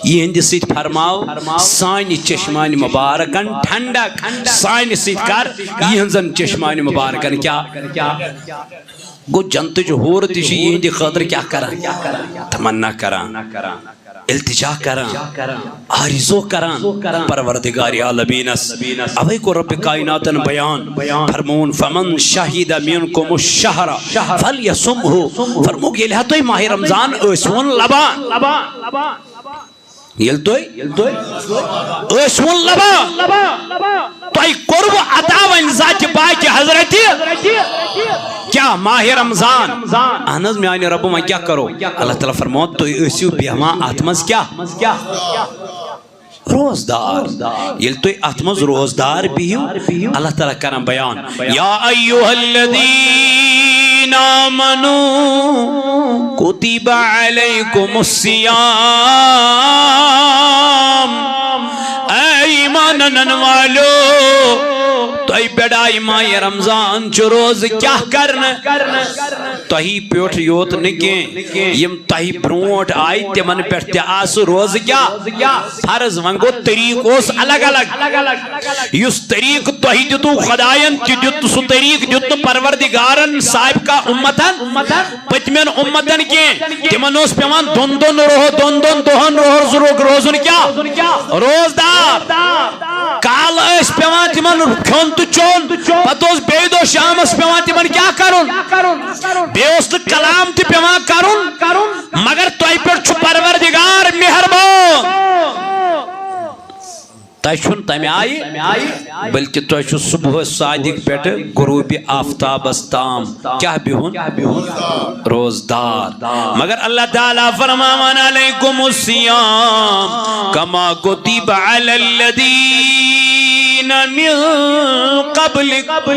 یِہنٛدِ سۭتۍ فرماو سانہِ چشمانہِ مبارکن ٹھنڈک، سانہِ سۭتۍ کر یِہنٛزن چشمانہِ مبارکن کیٛاہ؟ گوٚو جنتٕچ حورٕ تہِ چھِ یِہنٛدِ خٲطرٕ کیٛاہ کران؟ تمنا کران، التجا کران، آرزو کران پروردگار عالمینس۔ اوے کو رب کائناتن بیان فرمون، فمن شہد منکم الشہر فلیصمہ۔ فرموک ییٚلہِ ہا تُہۍ ماہِ رمضان ٲسۍ وُن لبان، ییٚلہِ تُہۍ ٲسۍ وُن لبان، تۄہہِ کوٚروٕ عطا وۄنۍ ذاتِ پاکہِ حضرتِ کیٛاہ ماہِ رمضان؟ اہن حظ میانہِ رب، وۄنۍ کیٛاہ کرو؟ اللہ تعالیٰ فرماوان تُہۍ ٲسِو بیہوان اتھ منٛز کیٛاہ؟ روزدار۔ ییٚلہِ تُہۍ اتھ منٛز روزدار بِہِو، اللہ تعالیٰ کران بیان، یا ایھا الذین آمنوا کتب علیکم الصیام۔ اے ایمان انن والو، تۄہہِ پٮ۪ٹھ آیہِ ماہِ رمضان چھُ روزٕ کیٛاہ کرنہٕ؟ تۄہہِ پٮ۪ٹھ یوت نہٕ کینٛہہ، یِم تۄہہِ برونٛٹھ آیہِ تِمن پٮ۪ٹھ تہِ آسہٕ روزٕ کیٛاہ؟ فرض۔ وۄنۍ گوٚو طریٖقہٕ اوس الگ الگ۔ یُس طریٖقہٕ تۄہہِ دیُتوُ خۄداین تہِ دیُت، سُہ طریٖقہٕ دیُت نہٕ پروردگارن سابقہ اُمتن، پٔتمٮ۪ن اُمتن کینٛہہ۔ تِمن اوس پٮ۪وان دۄن دۄن روہ-، دۄن دۄن دۄہن روہ-، روزُن کیٛاہ؟ روزدار۔ کالہٕ ٲسۍ پٮ۪وان تِمن کھیوٚن تہٕ چیوٚن، پتہٕ اوس بیٚیہِ دۄہ شامس پٮ۪وان تِمن کیٛاہ کرُن؟ بیٚیہِ اوس نہٕ کلام تہِ پٮ۪وان کرُن، مگر تۄہہِ پٮ۪ٹھ چھُ پروردگار مہربان۔ تۄہہِ چھُنہٕ تمہِ آیہِ، بلکہِ تۄہہِ چھُ صبح صادق پٮ۪ٹھٕ غروب آفتابس تام کیٛاہ بِہُن؟ روزدار۔ مگر اللہ تعالیٰ فرماوان، علیکم الصیام کما کتب علی الذین من قبلکم۔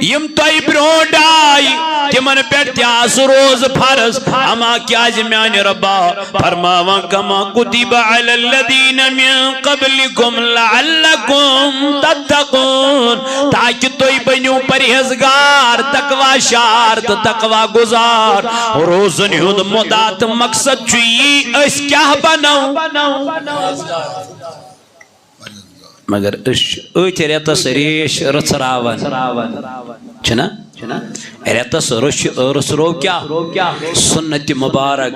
یِم تۄہہِ برونٛٹھ آیہِ، تِمن پٮ۪ٹھ تہِ آسہٕ روزٕ فرض۔ اما کیازِ میانہِ ربا؟ فرماوان، کما کتب علی الذین من قبلکم لعلکم تتقون، تاکہ تُہۍ بٔنِو پرہیزگار، تقوی شار تہٕ تقوی گزار۔ روزن ہُنٛد مُدا تہٕ مقصد چھُ یی، أسۍ کیٛاہ بنو؟ مگر أسۍ چھِ أتھۍ رٮ۪تس ریش رژھراوان، چھِنہ؟ رٮ۪تس رٔچھ-، رٔژھرو کیٛاہ؟ سُنت مبارک۔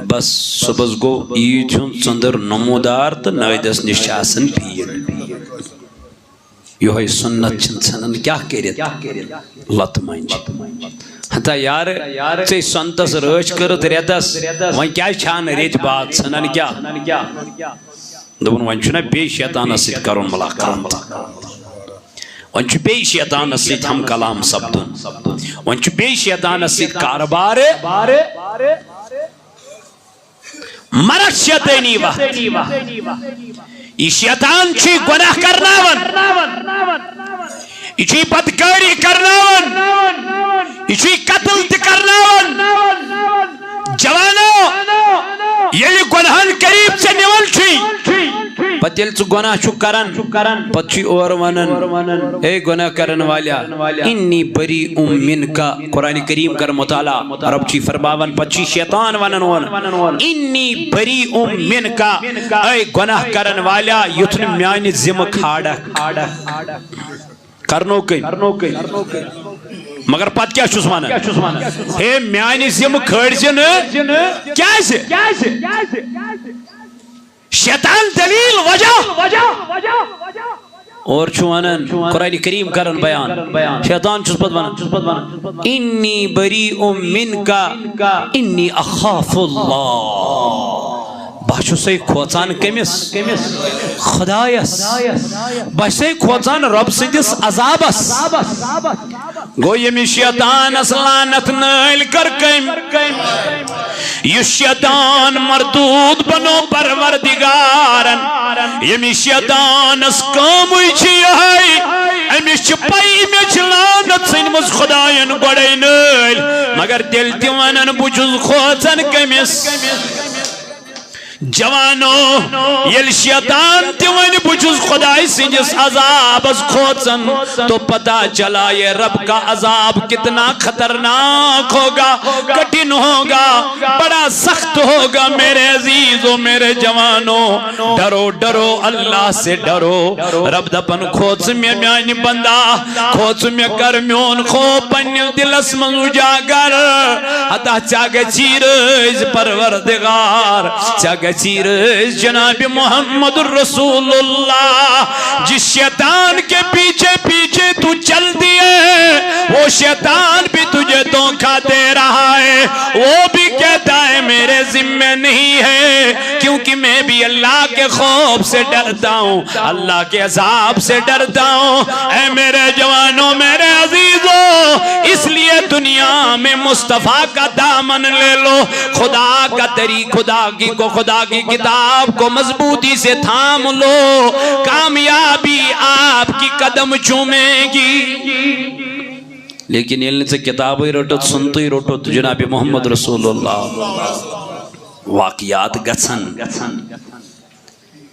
بس صُبحس گوٚو عیٖد ہُنٛد ژٔنٛدٕر نمودار تہٕ نٲوِدس نِش چھِ آسان پیٖر۔ یِہوٚے سُنت چھِنہٕ ژھٕنان کیٛاہ کٔرِتھ؟ لتہٕ منٛجہِ۔ ہتا یارٕ، ژےٚ سُنتس رٲچھ کٔرٕتھ رٮ۪تس، وۄنۍ کیٛازِ چھا نہٕ رٮ۪تۍ بعد ژھٕنان کیٛاہ؟ دوٚپُن، وۄنۍ چھُنہ بیٚیہِ شیطانس سۭتۍ کرُن ملاقات۔ وۄنۍ چھُ بیٚیہِ شیطانس سۭتۍ ہم کلام سپدُن۔ وۄنۍ چھُ بیٚیہِ شیطانس سۭتۍ کاربار۔ مرد شیطانی وقت۔ یہِ شیطان چھُے گۄناہ کرناوان۔ یہِ چھُے بدکٲری کرناوان۔ یہِ چھُے قتل تہِ کرناوان۔ جوانو، ییٚلہِ گۄناہن قریب ژےٚ نِوان چھُے، پتہٕ ییٚلہِ ژٕ گۄناہ چھُکھ کران، پتہٕ چھُے اورٕ ونان، اے گۄناہ کرن والیا، انی بری منک۔ قرآن کریم کر مطالعہ، رب چھُے فرماوان، پتہٕ چھُے شیطان ونان اورٕ، انی بری منک، اے گۄناہ کرن والیا، یُتھ نہٕ میانہِ ذمہٕ کھالکھ۔ کرنو کٔمۍ؟ مگر پتہٕ کیٛاہ چھُس ونان؟ ہے میانہِ ذمہٕ کھٲلۍ زِ نہٕ۔ کیٛازِ؟ شیطان دلیل وجہ۔ اور چھُ ونان، قرآن کریم کران بیان، شیطان چھُس پتہٕ ونان، انی بریء منک انی اخاف اللہ۔ بہٕ چھُسے کھوژان کٔمِس؟ خدایس۔ بہٕ چھُسے کھوژان رۄب سٕنٛدِس عذابس۔ گوٚو ییٚمِس شیطانس لعنت نٲلۍ کٔر کٔمۍ؟ یُس شیطان مردود بنو پروردگارن، ییٚمِس شیطانس کٲمٕے چھِ یِہوٚے، أمِس چھِ پَیی مےٚ چھِ لعنت ژھٕنمٕژ خداین گۄڈَے نٲلۍ، مگر تیٚلہِ تہِ ونان بہٕ چھُس کھوژان کٔمِس؟ جوانو، ییٚلہِ شیطان تہِ ونہِ بہٕ چھُس خداے سٕنٛدِس عذابس کھوژان، تو پتہ چلا یہ رب کا عذاب کتنا خطرناک ہوگا، کٹھن ہوگا، بڑا سخت ہوگا۔ میرے عزیزو، میرے جوانو، ڈرو، ڈرو، اللہ سے ڈرو۔ رب دپان کھوژ مےٚ میانہِ بندا، کھوژ مےٚ، کر میون خوف پننِس دلس منٛز اجاگر۔ ہتا ژےٚ گژھی رٲزۍ پروردگار، ژےٚ گژھی رٲزۍ جناب محمد رسول اللہ۔ جس شیطان کے پیچھے پیچھے تو چلتی ہے، وہ شیطان بھی تجھے دھوکہ دے رہا ہے، وہ بھی کہتا ہے میرے ذمے نہیں ہے، کیونکہ میں بھی اللہ کے خوف سے ڈرتا ہوں، اللہ کے عذاب سے ڈرتا ہوں۔ اے میرے جوانوں، میرے عزیزوں، اس لیے دنیا میں مصطفیٰ کا دامن لے لو، خدا کا طریق، خدا کی کو، خدا کی کتاب کو مضبوطی سے تھام لو، کامیابی آپ کی قدم چومے گی۔ لیکن ییٚلہِ نہٕ ژےٚ کِتابٕے رٔٹٕتھ، سُنتٕے روٚٹُتھ جناب محمد رسول اللہ، واقعات گژھن۔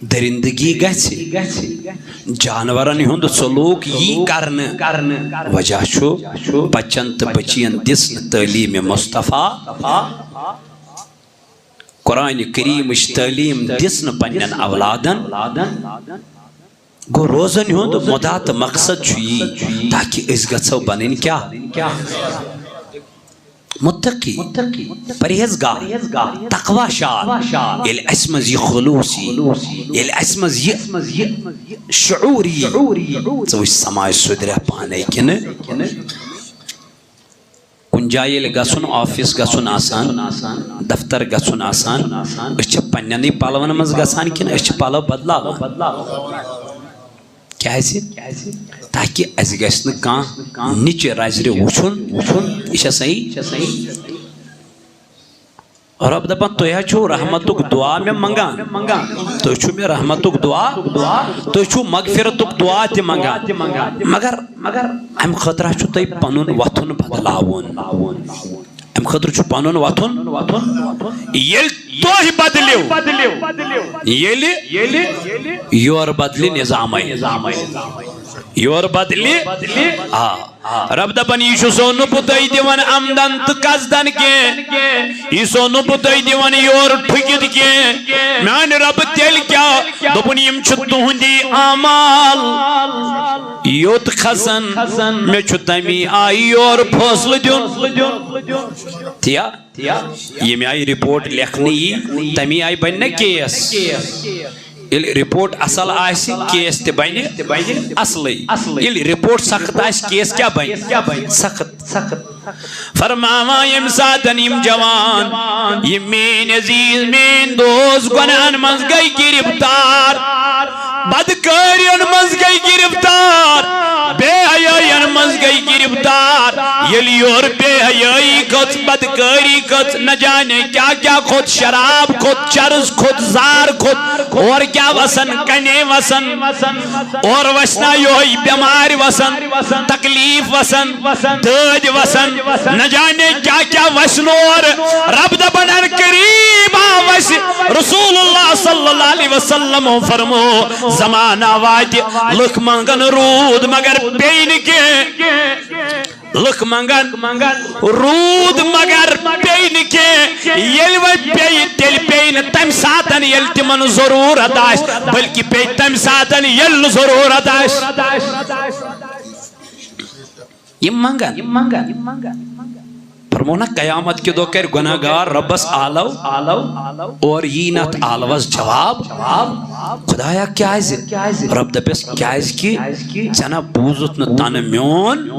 درندگی گژھِ، جانورن ہُنٛد سلوک یی کرنہٕ۔ وجہ چھُ، بچن تہٕ بچین دِژ نہٕ تعلیٖم مصطفیٰ، قرآن کریمٕچ تعلیٖم دِژ نہٕ پننٮ۪ن اولادن۔ گوٚو، روزن ہُنٛد مُدا تہٕ مقصد چھُ یی، تاکہِ أسۍ گژھو بنٕنۍ کیٛاہ؟ متقی، پرہیزگار، تقوی شار۔ ییٚلہِ اَسہِ منٛز یہِ خلوص یی، ییٚلہِ اَسہِ منٛز یہِ شعور یی، ژٕ وٕچھ سماج سُدھرِ پانے کِنہٕ؟ کُنہِ جایہِ ییٚلہِ گژھُن، آفس گژھُن آسان، دفتر گژھُن آسان، أسۍ چھِ پننٮ۪نٕے پلون منٛز گژھان کِنہٕ أسۍ چھِ پلو بدلاوان؟ کیازِ؟ تاکہِ اَسہِ گژھِ نہٕ کانٛہہ نِچہِ رزرِ وٕچھُن۔ یہِ چھا صحیح؟ رۄب دَپان، تُہۍ حظ چھِو رحمتُک دُعا مےٚ منٛگان۔ تُہۍ چھِو مےٚ رحمتُک دُعا، تُہۍ چھِو مغفرتُک دُعا تہِ منٛگان۔ مگر، مگر اَمہِ خٲطرٕ حظ چھُ تۄہہِ پَنُن وۄتھُن بدلاوُن۔ اَمہِ خٲطرٕ چھُ پَنُن وۄتھُن۔ ییٚلہِ تُہۍ بدلیو، ییٚلہِ یورٕ بدلہِ نظامے، یورٕ بدلہِ، آ۔ رب دپان، یہِ چھُسو نہٕ بہٕ تۄہہِ دِوان عمدن تہٕ قصدن کینٛہہ، یہِ چھُسو نہٕ بہٕ تۄہہِ دِوان یورٕ ٹھُکِتھ کینٛہہ۔ میانہِ رب تیٚلہِ کیٛاہ؟ دوٚپُن، یِم چھِ تُہٕنٛدی اعمال یوٚت کھسان، مےٚ چھُ تَمی آیہِ یورٕ فٲصلہٕ دیُن۔ تِیا؟ ییٚمہِ آیہِ رپورٹ لیکھنہٕ یی، تَمی آیہِ بنہِ نا کیس۔ ییٚلہِ رپورٹ اصل آسہِ، کیس تہِ بنہِ اصلٕے۔ ییٚلہِ رپورٹ سخت آسہِ، کیس کیٛاہ بنہِ؟ سخت۔ فرماوان، ییٚمہِ ساتن یِم جوان، یِم میٲنۍ عزیز، میٲنۍ دوست، گۄناہن منٛز گٔے گرفتار، بدکٲرین منٛز گٔے گرفتار، بے حیٲین منٛز گٔے گرفتار۔ ییٚلہِ یورٕ بے حیٲیی کھٔژ، بدکٲری کھٔژ، نہ جانے کیٛاہ کیٛاہ کھوٚت، شراب کھوٚت، چرس کھوٚت، زار کھوٚت، اور کیٛاہ وسن، کنے وسن، اور وسنا یوہے بیمارِ وسن، تکلیف وسن، دٲدۍ وسن، نہ جانے کیٛاہ کیٛاہ وسن۔ اور رب دپان، ان قریب آو اسہِ رسول اللہ صلی اللہ علیہ وسلم فرمو، زمانہ واتہِ، لُکھ منگن روٗد مگر پیٚیہِ نہٕ کینٛہہ۔ لُکھ منگن روٗد مگر پیٚیہِ نہٕ کینٛہہ۔ ییٚلہِ وۄنۍ پیٚیہِ، تیٚلہِ پیٚیہِ نہٕ تَمہِ ساتن ییٚلہِ تِمن ضروٗرت آسہِ، بلکہِ پیٚیہِ تَمہِ ساتن ییٚلہِ نہٕ ضروٗرت آسہِ۔ یِم منگن۔ فرمو نا، قیامت کہِ دۄہ کرِ گناہگار ربس آلو، اور یی نتھ آلوس جواب، خدایا کیازِ؟ رب دپس، کیازِ کہِ ژےٚ نا بوٗزُتھ نہٕ تنہٕ میون،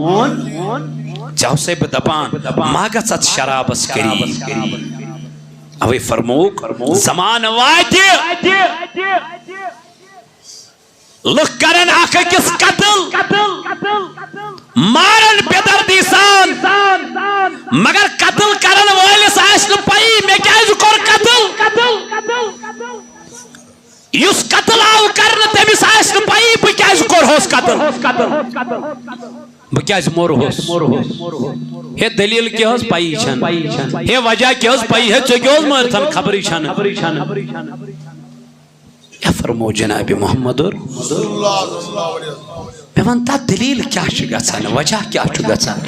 ژےٚ اوسے بہٕ دپان ما گژھ اتھ شرابس قریب۔ اوے فرمووُکھ، زمانہٕ واتہِ، لُکھ کرن اکھ أکِس قتل، مارن بے دردی سان، مگر قتل کرن وٲلِس آسہِ نہٕ پَیی مےٚ کیازِ کوٚر قتل۔ یُس قتل آو کرنہٕ، تٔمِس آسہِ نہٕ پَیی بہٕ کیازِ کوٚرہوس قتل، بہٕ کیازِ موٚرہوس۔ ہے دٔلیٖل کیٛاہ ٲس، پَیی چھَنہٕ۔ ہے وجہ کیٛاہ ٲس، پَیی۔ ہے ژےٚ کیٛاہ اوس مٲرتھن، خبرٕے چھَنہٕ۔ کیٛاہ فرمو جناب محمد اور؟ مےٚ وَن تَتھ دٔلیٖل کیٛاہ چھِ گژھان، وجہ کیٛاہ چھُ گژھان؟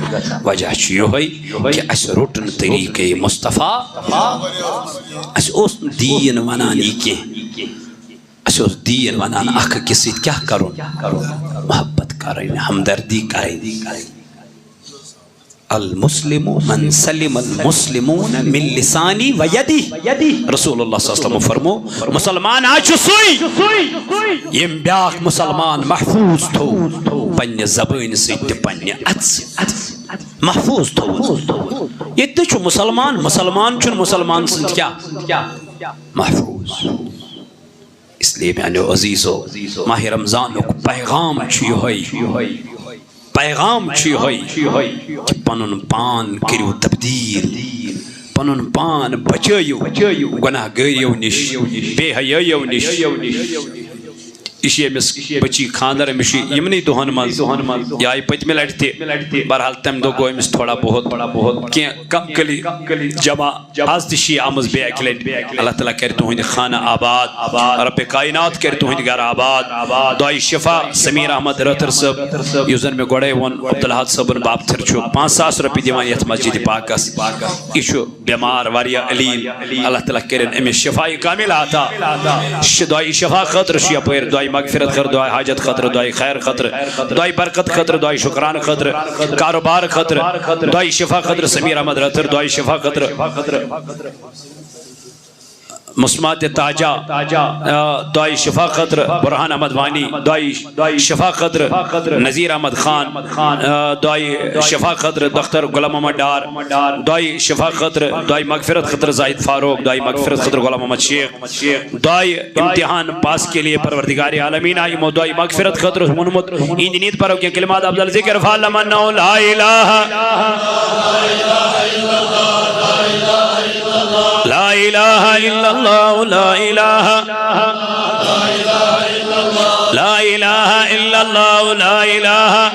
وجہ چھُ یِہوٚے کہِ اَسہِ روٚٹ نہٕ طریٖقے مصطفیٰ۔ اَسہِ اوس نہٕ دیٖن وَنان یہِ کینٛہہ۔ اَسہِ اوس دیٖن وَنان اَکھ أکِس سۭتۍ کیٛاہ کَرُن؟ محبت کَرٕنۍ، ہمدردی کَرٕنۍ۔ المسلم من سلم المسلمون من لسانی و یدی۔ رسول اللہ صلی اللہ علیہ وسلم فرمو، مسلمان آ چھُ سُے، ییٚمۍ بیٛاکھ مسلمان محفوظ تھوٚو پننہِ زبٲنۍ سۭتۍ تہِ پننہِ اَتھٕ سۭتۍ۔ محفوظ تھوٚوُن۔ ییٚتہِ تہِ چھُ مسلمان، مسلمان چھُنہٕ مسلمان سٕنٛدۍ کیٛاہ؟ محفوظ۔ اس لیے میانیو عزیزو، ماہ رمضانُک پیغام چھُ یِہوٚے۔ پیغام چھُ یِہوٚے کہِ پنُن پان کٔرِو تبدیٖل، پنُن پان بچٲیِو گۄناہ گٲریو نِش، بے حیٲیو نِش۔ یہِ چھِ أمِس بچی خانٛدر، أمِس چھُ یِمنٕے دۄہن منٛز، یہِ آیہِ پٔتمہِ لٹہِ تہِ۔ بہرحال تمہِ دۄہ گوٚو أمِس تھوڑا بہت کینٛہہ کم کلی جمع۔ آز تہِ چھِ یہِ آمٕژ بیٚیہِ اَکہِ لَٹہِ۔ اللہ تعالیٰ کَرِ تُہٕنٛدِ خانہٕ آباد، رۄبِ کائنات کَرِ تُہٕنٛدِ گَرٕ آباد۔ دعایہِ شفا سمیٖر احمد رٲتھٕر صٲب، یُس زَن مےٚ گۄڈَے ووٚن، عبدالحد صٲبُن بابتھٕر چھُ پانٛژھ ساس رۄپیہِ دِوان یَتھ مسجدِ پاکَس۔ یہِ چھُ بٮ۪مار، واریاہ علیٖل۔ اللہ تعالیٰ کٔرِن أمِس شفایہِ کاملہ عطا۔ شِ-، دعایہِ شفا خٲطرٕ چھُ یَپٲرۍ، دعایہِ مغفرت خٲطرٕ، دعایہِ حاجت خٲطرٕ، دعایہِ خیر خٲطرٕ، دعایہِ برکت خٲطرٕ، دعایہِ شُکرانہٕ خٲطرٕ، کاروبار خٲطرٕ، دعایہِ شفا خٲطرٕ سمیٖر احمد رٲتھٕر، دعایہِ شفا خٲطرٕ مسمات تاجہ، آ، دعایہِ شفا خٲطرٕ برہان احمد وانی، دعایہِ شفا خٲطرٕ نذیر احمد خان، آ، دعایہِ شفا خٲطرٕ دختر غلام محمد ڈار، دعایہِ شفا خٲطرٕ، دعایہِ مغفرت خٲطرٕ زاہد فاروق، دعایہِ مغفرت خٲطرٕ غلام محمد شیخ، دعایہِ امتحان پاس کے لیے پروردگار عالمین آ یِمو دعایہِ مغفرت خٲطرٕ ووٚنمُت، یِہنٛدِ نیٖت پرو کینٛہہ کلمات۔ افضل ذکر فعل من لا الہ، لا الہ الا اللہ، لا الہ، لا الہ الا اللہ، لا الہ،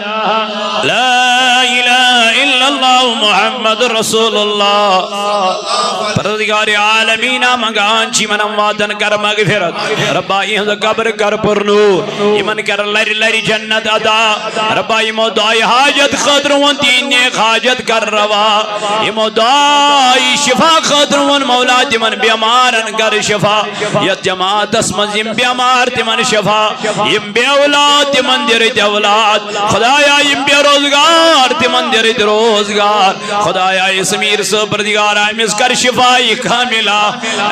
لا الہ الا اللہ محمد رسول اللہ۔ پروردگار عالمینا منگان چھِ یِمن امواتن کر مغفرت۔ ربا یِہنٛز قبر کر پر نور۔ یِمن کر لرِ لرِ جنت عطا۔ ربا یِمو دعایہِ حاجت خٲطرٕ ووٚن تِہنٛدِ نیک حاجت کر روا۔ یِمو دعایہِ شفا خٲطرٕ ووٚن مولا تِمن بیمارن کر شفا۔ یتھ جماعتس منٛز یِم بیمار تِمن شفا۔ یِم بے اولاد تِمن دِ رٔتۍ اولاد۔ خدایا یِم بے روزگار تِمن دِ رٔتۍ روزگار۔ خدایا یہِ سمیر صٲب پروردگارا أمِس کر شفایہِ کاملہ،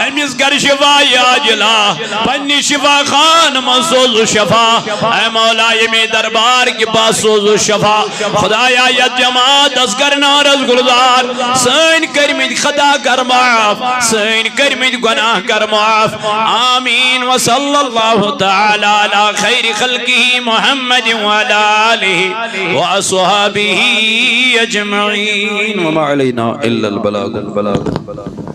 أمِس کر شفایہِ عاجلہ، پننہِ شفا خانہٕ منٛز سوزُس شفا۔ اے مولا ییٚمے دربار کہِ پاس سوزُس شفا۔ خدایا یتھ جماعتس کر نارس گلزار، سٲنۍ کٔرمٕتۍ خطا کر معاف، سٲنۍ کٔرمٕتۍ گناہ کر معاف۔ آمین۔ وصلی اللہ تعالی علی خیر خلقہ محمد وعلی آلہ واصحابہ اجمعین۔ وما علینا الا البلاغ۔